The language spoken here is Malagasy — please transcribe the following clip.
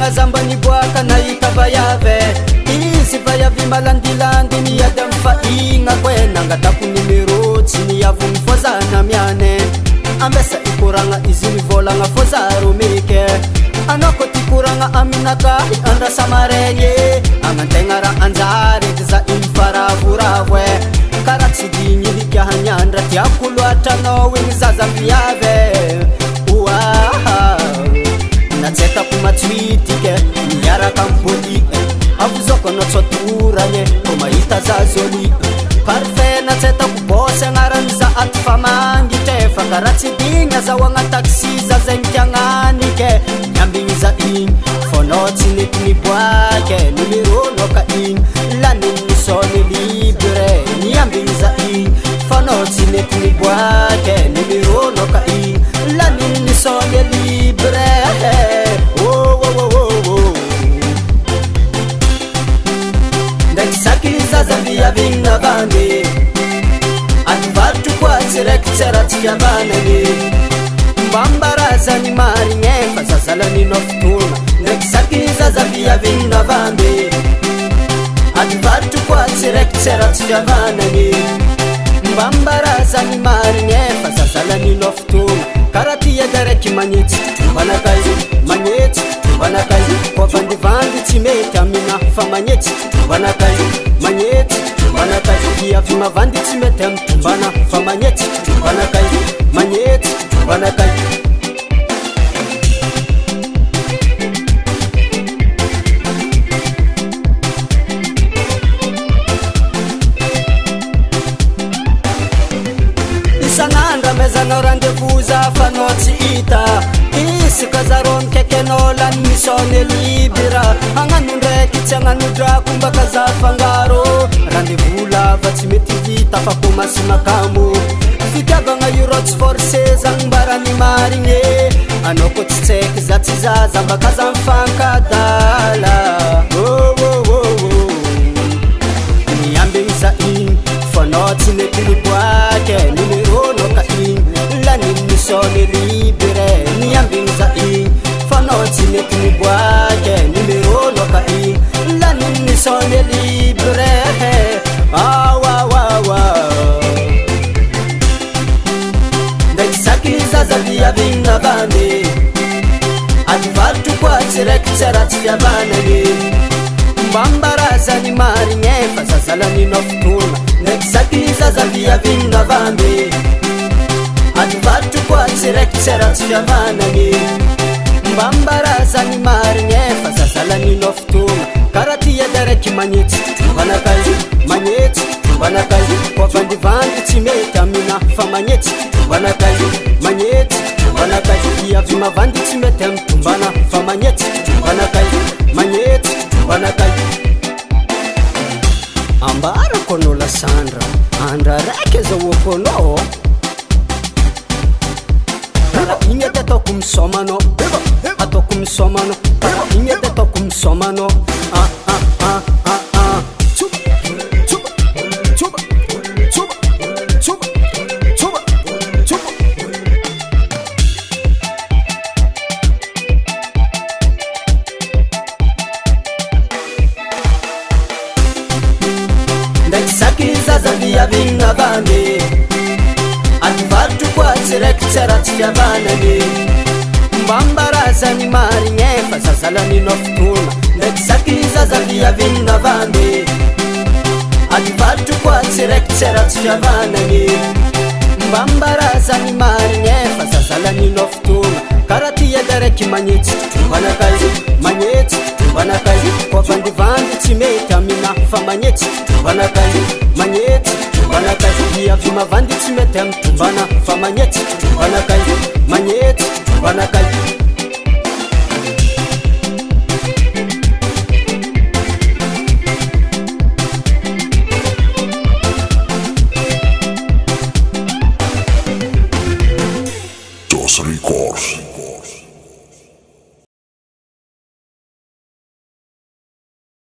za mba niboaka nahita vaiavy e. Izy vaiavy malandilandy miady amy fahignako e. Nangatako numéro tsy niavony fô za namiany e. Ambesa ikoragna izy mivolagna fô za romeky e. Anao koa ty koragna aminakahy andrasa maregny e. Agnantegna raha anjary eky za iny fa ravoravo e. Karaha tsy digny hikiahaniandra tiako loatra anao igny zaza viavy e. Oaha Natsetako matsoitiky e, miaraka amy body e. Avozoko anao tsotorany e, ko mahita za jolie. Parfait natsetako boss agnarany za ato fa mangitra e. Fa karaha tsy digny azahoagna taxi za zegny tiagnaniky e. Miambigny za igny fô anao tsy nety niboaky e. Numéro-nao ka igny laniny misôny libre e. Miambigny za igny fô anao tsy nety niboaky e. Numéro-nao ka igny laniny misôny libre e. Oh oh oh oh oh. Ndraiky saky zaza viavy igny navandy. Ady varotro koa tsy raiky tsy ratsy fihavanany. Mbambarazany marigny e, fa zazalaninao fotoana. Ndraiky saky zaza viavy igny navandy. Ady varotro koa tsy raiky tsy ratsy fihavanany. Mbambarazany marigny e, fa zazalaninao fotoana. Karaha ty edy araiky magnetsika trombanakay, magnetsika trombanakay. Koa vandivandy tsy mety amina fa magnetsika trombanakay, magnetsika trombanakay. Viavy mavandy tsy mety amy trombana fa magnetsika trombanakay, magnetsika trombanakay. Isan'andro amezanao rendez-vous za fa anao tsy hita. Isaka zareo mikaiky anao lany misôny libre. Hagnano ndraiky tsy hagnano drako mba ka za fangaro. Rendez-vous lava tsy mety vita fa komasy makamo. Fitiavagna io rô tsy forcé zany mbarany marigny e. Anao koa tsy tsaiky za tsy zaza mba ka za mifankadala. Oh oh oh oh. Miambigny za igny fô anao tsy nety niboaky e. Numéro-nao ka igny laniny misôny libre e. Miambigny za igny fô anao tsy nety niboaky e. Numéro-nao ka igny laniny misôny libre e. Aoaoaoa. Ndraiky saky zaza viavy igny navandy. Ady varotro koa tsy raiky tsy ratsy fihavanany. Mbambarazany marigny e, fa zazalaninao fotoana. Ndraiky saky zaza viavy igny navandy. Ady varotro koa tsy raiky tsy ratsy fihavanany. Mbambarazany marigny e, fa zazalaninao fotoana. Karaha ty edy araiky magnetsika trombanakay, magnetsika trombanakay. Koa vandivandy tsy mety amina fa magnetsika trombanakay, magnetsika trombanakay. Viavy mavandy tsy mety amy trombana fa magnetsika trombanakay, magnetsika trombanakay. Ambarako anao lasandra, andra raiky azahoako anao. Karaha igny edy ataoko misaomanao, ataoko misaomanao. Karaha igny edy ataoko misaomanao. Ah ah ah ah ah. Tsoba, tsoba, tsoba, tsoba, tsoba, tsoba, tsoba. Ndraiky saky zaza viavy igny navandy. Ady varotro koa tsy raiky tsy ratsy fihavanany. Mbambarazany marigny e, fa zazalaninao fotoana. Ndraiky saky zaza viavy igny navandy. Ady varotro koa tsy raiky tsy ratsy fihavanany. Mbambarazany marigny e, fa zazalaninao fotoana. Karaha ty edy araiky magnetsika trombanakay, magnetsika trombanakay. Koa vandivandy tsy mety amina fa magnetsika trombanakay, magnetsika trombanakay. Viavy mavandy tsy mety amy trombana fa magnetsika trombanakay, magnetsika trombanakay.